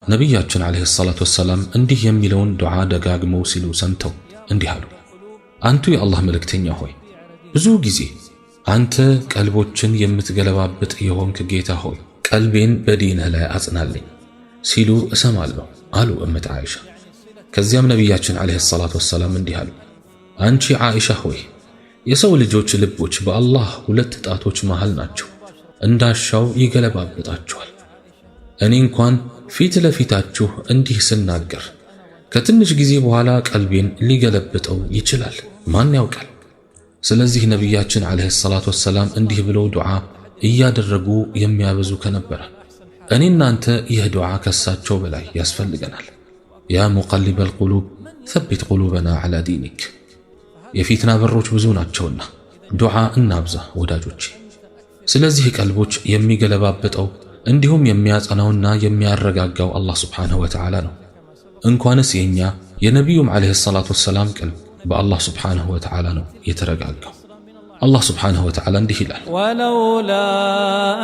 ነቢያችን ዓለይሂ ሰላቱ ወሰላም እንዲህ የሚለውን ዱዓ ደጋግመው ሲሉ ሰምተው እንዲህ አሉ፣ አንቱ የአላህ መልእክተኛ ሆይ፣ ብዙ ጊዜ አንተ ቀልቦችን የምትገለባብጥ የሆንክ ጌታ ሆይ ቀልቤን በዲንህ ላይ አጽናልኝ ሲሉ እሰማለሁ አሉ እመት ዓኢሻ። ከዚያም ነቢያችን ዓለይሂ ሰላቱ ወሰላም እንዲህ አሉ፣ አንቺ ዓኢሻ ሆይ የሰው ልጆች ልቦች በአላህ ሁለት ጣቶች መሃል ናቸው፣ እንዳሻው ይገለባብጣቸዋል። እኔ እንኳን ፊት ለፊታችሁ እንዲህ ስናገር ከትንሽ ጊዜ በኋላ ቀልቤን ሊገለብጠው ይችላል፣ ማን ያውቃል? ስለዚህ ነቢያችን ዓለይሂ ሰላቱ ወሰላም እንዲህ ብለው ዱዓ እያደረጉ የሚያበዙ ከነበረ እኔ እናንተ ይህ ዱዓ ከሳቸው በላይ ያስፈልገናል። يا مقلب القلوب ثبت قلوبنا على دينك። የፊትና በሮች ብዙ ናቸውና ዱዓ እናብዛ ወዳጆቼ። ስለዚህ ቀልቦች የሚገለባብጠው እንዲሁም የሚያጸናውና የሚያረጋጋው አላህ سبحانه وتعالى ነው። እንኳንስ የኛ የነቢዩም عليه الصلاة والسلام ቀልብ በአላህ سبحانه وتعالى ነው የተረጋጋው። አላህ سبحانه وتعالى እንዲህ ይላል፣ ولولا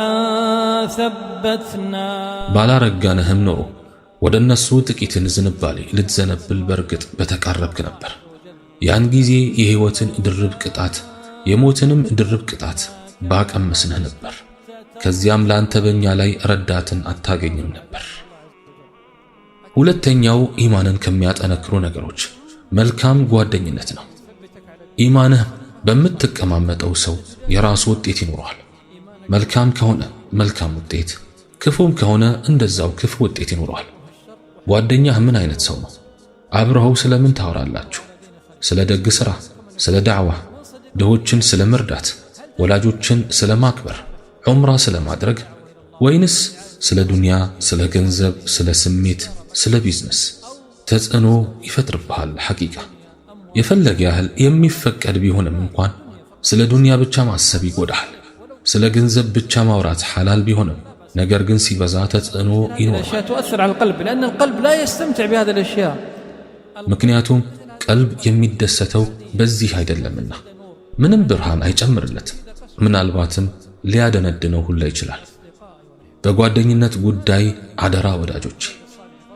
أن ثبتنا ባላረጋንህም ኖሮ ወደ እነሱ ጥቂትን ዝንባሌ ልትዘነብል በርግጥ በተቃረብክ ነበር። ያን ጊዜ የሕይወትን ድርብ ቅጣት የሞትንም ድርብ ቅጣት ባቀመስንህ ነበር። ከዚያም ላንተ በእኛ ላይ ረዳትን አታገኝም ነበር። ሁለተኛው ኢማንን ከሚያጠነክሩ ነገሮች መልካም ጓደኝነት ነው። ኢማንህ በምትቀማመጠው ሰው የራሱ ውጤት ይኖረዋል። መልካም ከሆነ መልካም ውጤት፣ ክፉም ከሆነ እንደዛው ክፉ ውጤት ይኖረዋል። ጓደኛህ ምን አይነት ሰው ነው? አብረኸው ስለምን ታወራላችሁ? ስለ ደግ ሥራ፣ ስለ ዳዕዋ፣ ድሆችን ስለ መርዳት፣ ወላጆችን ስለ ማክበር፣ ዑምራ ስለ ማድረግ፣ ወይንስ ስለ ዱንያ፣ ስለ ገንዘብ፣ ስለ ስሜት፣ ስለ ቢዝነስ? ተጽዕኖ ይፈጥርብሃል። حقيقة የፈለገ ያህል የሚፈቀድ ቢሆንም እንኳን ስለ ዱንያ ብቻ ማሰብ ይጎዳሃል። ስለ ገንዘብ ብቻ ማውራት ሐላል ቢሆንም ነገር ግን ሲበዛ ተጽዕኖ ይኖራል። الأشياء تؤثر على القلب لأن القلب لا يستمتع بهذه الأشياء። ምክንያቱም ቀልብ የሚደሰተው በዚህ አይደለምና ምንም ብርሃን አይጨምርለትም። ምናልባትም ሊያደነድነው ሁላ ይችላል። በጓደኝነት ጉዳይ አደራ ወዳጆች፣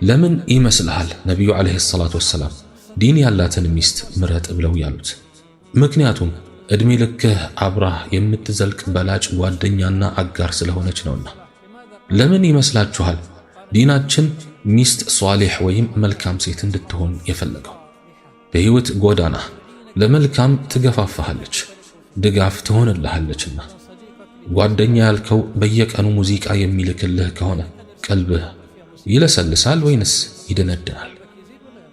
ለምን ይመስልሃል ነቢዩ عليه الصلاة والسلام ዲን ያላትን ሚስት ምረጥ ብለው ያሉት? ምክንያቱም ዕድሜ ልክህ አብራህ የምትዘልቅ በላጭ ጓደኛና አጋር ስለሆነች ነውና። ለምን ይመስላችኋል ዲናችን ሚስት ሷሊሕ ወይም መልካም ሴት እንድትሆን የፈለገው? በሕይወት ጎዳና ለመልካም ትገፋፋሃለች፣ ድጋፍ ትሆንልሃለችና። ጓደኛ ያልከው በየቀኑ ሙዚቃ የሚልክልህ ከሆነ ቀልብህ ይለሰልሳል ወይንስ ይደነድናል?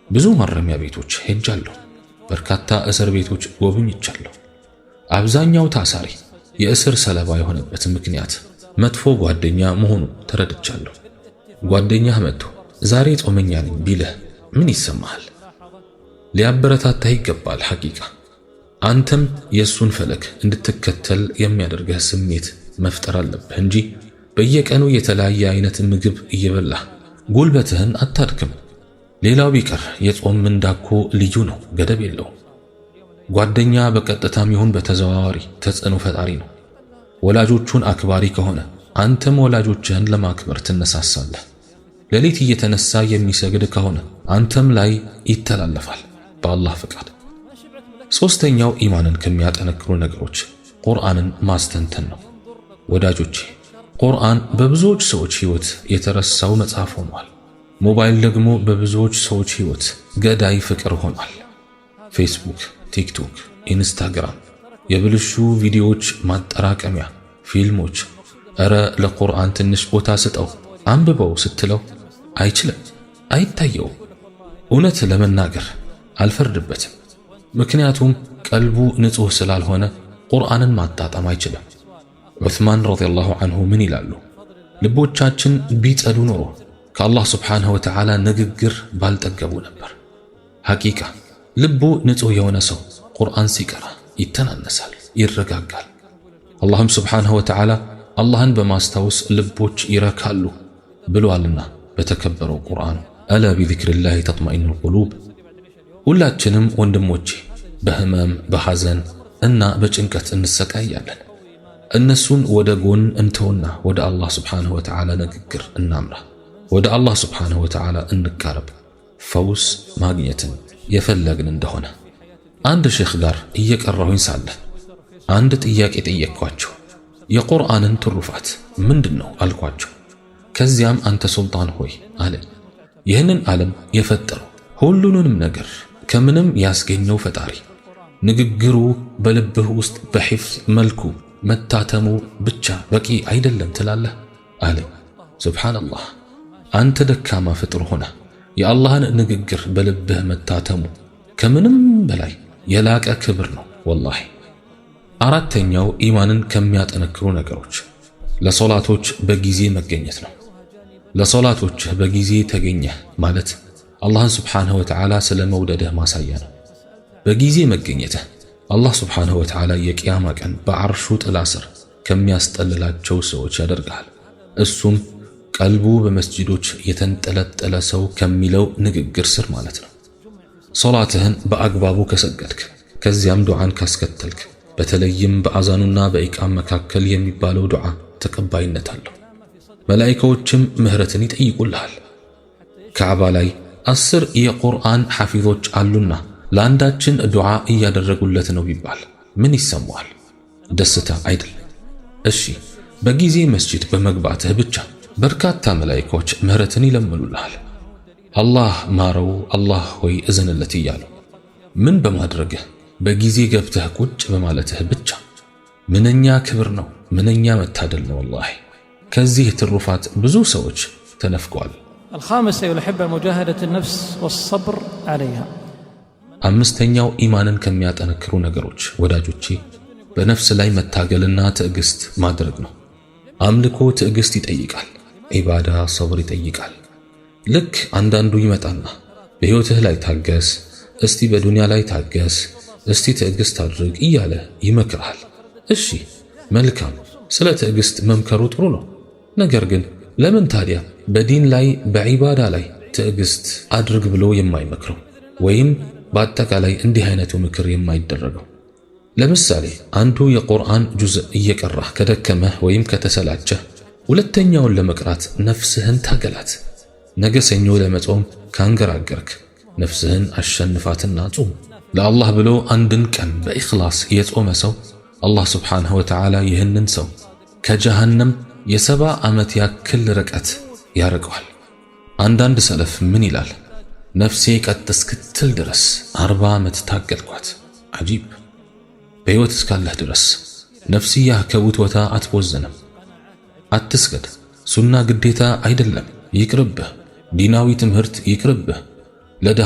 ብዙ ማረሚያ ቤቶች ሄጃለሁ። በርካታ እስር ቤቶች ጎብኝቻለሁ። አብዛኛው ታሳሪ የእስር ሰለባ የሆነበት ምክንያት መጥፎ ጓደኛ መሆኑ ተረድቻለሁ። ጓደኛህ መጥቶ ዛሬ ጾመኛ ነኝ ቢልህ ምን ይሰማሃል? ሊያበረታታህ ይገባል። ሐቂቃ አንተም የእሱን ፈለግ እንድትከተል የሚያደርግህ ስሜት መፍጠር አለብህ እንጂ በየቀኑ የተለያየ አይነት ምግብ እየበላህ ጉልበትህን አታድክም። ሌላው ቢቀር የጾም ምንዳኮ ልዩ ነው፣ ገደብ የለውም። ጓደኛ በቀጥታም ይሁን በተዘዋዋሪ ተጽዕኖ ፈጣሪ ነው። ወላጆቹን አክባሪ ከሆነ አንተም ወላጆችህን ለማክበር ትነሳሳለህ። ሌሊት እየተነሳ የሚሰግድ ከሆነ አንተም ላይ ይተላለፋል በአላህ ፈቃድ። ሶስተኛው ኢማንን ከሚያጠነክሩ ነገሮች ቁርአንን ማስተንተን ነው። ወዳጆቼ፣ ቁርአን በብዙዎች ሰዎች ሕይወት የተረሳው መጽሐፍ ሆኗል። ሞባይል ደግሞ በብዙዎች ሰዎች ሕይወት ገዳይ ፍቅር ሆኗል። ፌስቡክ፣ ቲክቶክ፣ ኢንስታግራም የብልሹ ቪዲዮዎች ማጠራቀሚያ፣ ፊልሞች። እረ ለቁርአን ትንሽ ቦታ ስጠው አንብበው ስትለው አይችልም፣ አይታየውም። እውነት ለመናገር አልፈርድበትም። ምክንያቱም ቀልቡ ንጹሕ ስላልሆነ ቁርአንን ማጣጣም አይችልም። ዑስማን رضي الله عنه ምን ይላሉ? ልቦቻችን ቢጸዱ ኖሮ ከአላህ سبحانه وتعالى ንግግር ባልጠገቡ ነበር። حقيقة ልቡ ንጹሕ የሆነ ሰው ቁርአን ሲቀራ ይተናነሳል፣ ይረጋጋል። አላህም سبحانه وتعالى አላህን በማስታወስ ልቦች ይረካሉ ብሏልና በተከበረው ቁርአኑ ألا بذكر الله تطمئن القلوب። ሁላችንም ወንድሞቼ በህመም፣ በሐዘን እና በጭንቀት እንሰቃያለን። እነሱን ወደ ጎን እንተውና ወደ አላህ ስብሓንሁ ወተዓላ ንግግር እናምራ። ወደ አላህ ስብሓንሁ ወተዓላ እንቃረብ፣ ፈውስ ማግኘትን የፈለግን እንደሆነ። አንድ ሼኽ ጋር እየቀራሁኝ ሳለ አንድ ጥያቄ ጠየቅኳቸው። የቁርአንን ትሩፋት ምንድን ነው አልኳቸው። ከዚያም አንተ ሱልጣን ሆይ አለኝ፣ ይህንን ዓለም የፈጠረው ሁሉንም ነገር ከምንም ያስገኘው ፈጣሪ ንግግሩ በልብህ ውስጥ በሒፍዝ መልኩ መታተሙ ብቻ በቂ አይደለም ትላለህ አለኝ። ሱብሓነላህ፣ አንተ ደካማ ፍጡር ሆነ የአላህን ንግግር በልብህ መታተሙ ከምንም በላይ የላቀ ክብር ነው ወላሂ። አራተኛው ኢማንን ከሚያጠነክሩ ነገሮች ለሶላቶች በጊዜ መገኘት ነው። ለሶላቶችህ በጊዜ ተገኘህ ማለት አላህን ስብሓንሁ ወተዓላ ስለ መውደድህ ማሳያ ነው። በጊዜ መገኘትህ አላህ ስብሓንሁ ወተዓላ የቅያማ ቀን በዐርሹ ጥላ ስር ከሚያስጠልላቸው ሰዎች ያደርግሃል። እሱም ቀልቡ በመስጂዶች የተንጠለጠለ ሰው ከሚለው ንግግር ስር ማለት ነው። ሶላትህን በአግባቡ ከሰገድክ ከዚያም ዱዓን ካስከተልክ በተለይም በአዛኑና በኢቃም መካከል የሚባለው ዱዓ ተቀባይነት አለው። መላኢካዎችም ምህረትን ይጠይቁልሃል። ካዕባ ላይ 10 የቁርአን ሐፊዞች አሉና ለአንዳችን ዱዓ እያደረጉለት ነው ቢባል ምን ይሰማዋል? ደስታ አይደል? እሺ፣ በጊዜ መስጂድ በመግባትህ ብቻ በርካታ መላኢካዎች ምህረትን ይለምኑልሃል። አላህ ማረው፣ አላህ ሆይ እዘንለት እያሉ ምን በማድረግህ በጊዜ ገብተህ ቁጭ በማለትህ ብቻ ምንኛ ክብር ነው፣ ምንኛ መታደል ነው። ወላሂ ከዚህ ትሩፋት ብዙ ሰዎች ተነፍገዋል። الخامس أيها الأحبة مجاهدة النفس والصبر عليها። አምስተኛው ኢማንን ከሚያጠነክሩ ነገሮች ወዳጆቼ በነፍስ ላይ መታገልና ትዕግስት ማድረግ ነው። አምልኮ ትዕግስት ይጠይቃል። ዒባዳ ሰብር ይጠይቃል። ልክ አንዳንዱ ይመጣና በሕይወትህ ላይ ታገስ፣ እስቲ በዱንያ ላይ ታገስ፣ እስቲ ትዕግስት አድርግ እያለ ይመክርሃል። እሺ መልካም፣ ስለ ትዕግስት መምከሩ ጥሩ ነው። ነገር ግን ለምን ታዲያ በዲን ላይ በዒባዳ ላይ ትዕግስት አድርግ ብሎ የማይመክረው ወይም በአጠቃላይ እንዲህ አይነቱ ምክር የማይደረገው? ለምሳሌ አንዱ የቁርአን ጁዝእ እየቀራህ ከደከመህ ወይም ከተሰላቸህ ሁለተኛውን ለመቅራት ነፍስህን ታገላት። ነገ ሰኞ ለመጾም ካንገራገርክ ነፍስህን አሸንፋትና ጹም። ለአላህ ብሎ አንድን ቀን በኢኽላስ የጾመ ሰው አላህ ስብሓንሁ ወተዓላ ይህንን ሰው ከጀሃነም የ70 ዓመት ያክል ርቀት ያርቀዋል። አንዳንድ ሰለፍ ምን ይላል? ነፍሴ ቀጥ እስክትል ድረስ 40 ዓመት ታገልኳት። عجيب! በሕይወት እስካለህ ድረስ ነፍስያህ ከውትወታ አትቦዘንም። አትስገድ፣ ሱና ግዴታ አይደለም ይቅርብህ፣ ዲናዊ ትምህርት ይቅርብህ፣ ለድሃ